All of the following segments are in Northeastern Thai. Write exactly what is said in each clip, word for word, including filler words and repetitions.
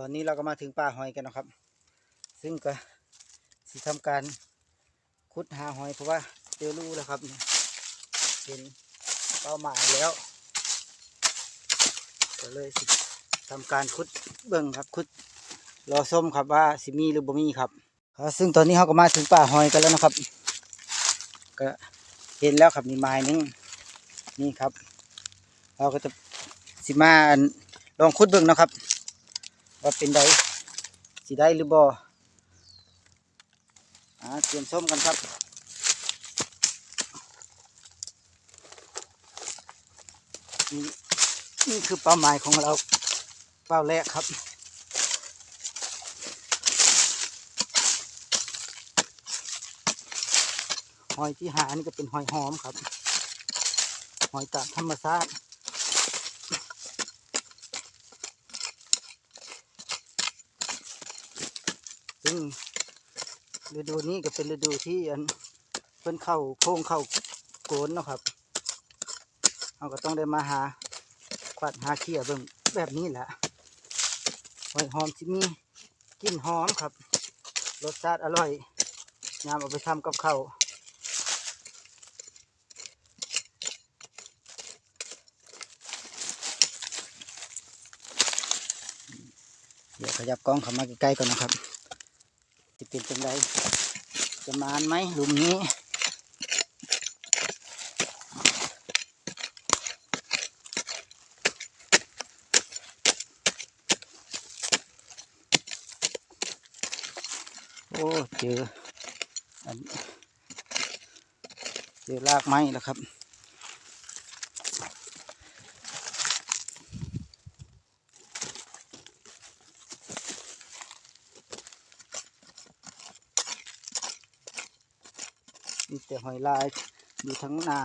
ตอนนี้เราก็มาถึงป่าหอยกันนะครับ ซึ่งก็สิทำการขุดหาหอย เพราะว่าเจอรูแล้วครับ นี่เป็นเป้าหมายแล้ว ก็เลยสิทำการขุดเบิ่งครับ ขุดรอส้มครับว่าสิมีหรือบ่มีครับ อ่า ซึ่งตอนนี้เราก็มาถึงป่าหอยกันแล้วนะครับ ก็เห็นแล้วครับ มีไม้หนึ่ง นี่ครับ เราก็จะสิมาอันลองขุดเบิ่งเนาะครับ ว่าเป็นใด สิได้หรือบ่ อ่า เตรียมส้มกันครับ นี่ นี่คือเป้าหมายของเรา เป้าแรกครับ หอยที่หานี่ก็เป็นหอยหอมครับ หอยจากธรรมชาติ ซึ่งฤดูนี้ก็เป็นฤดูที่อันเพิ่นเข้าโค้งเข้าโกนเนาะครับ เราก็ต้องได้มาหาขวัดหาเขี่ยเบิ่งแบบนี้แหละ หอยหอมสิมีกลิ่นหอมครับ รสชาติอร่อย ยามเอาไปทำกับข้าว เดี๋ยวขยับกล้องเข้ามาใกล้ๆก่อนนะครับ จะเป็นจังใด จะหมานไหมหลุมนี้ โอ้ เจอ อัน เจอรากไม้แล้วครับ มีแต่หอยลายอยู่ทั้งหน้า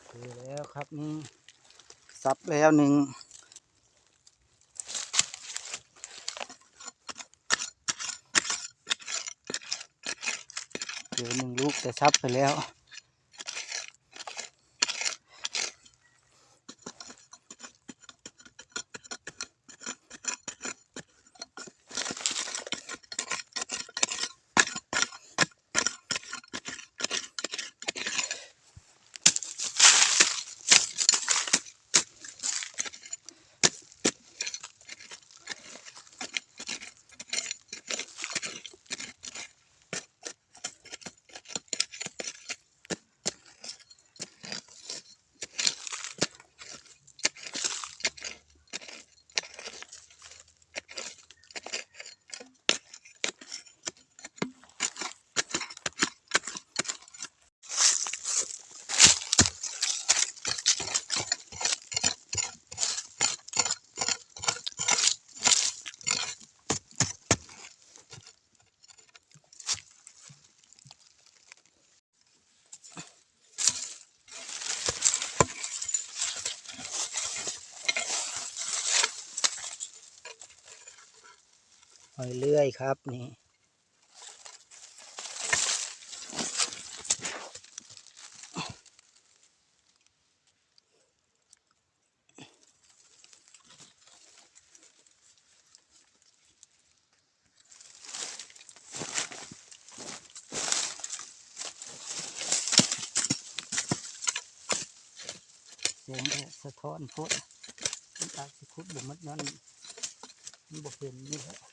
เจอแล้วครับ นี่ สับแล้วหนึ่ง เจอหนึ่งลูกแต่สับไปแล้ว หอยเลื่อยครับ นี่ แสงแดดสะท้อนโพด มันอาจสิขุดบ่หมดนั่น มันบ่เห็นนี่แหละ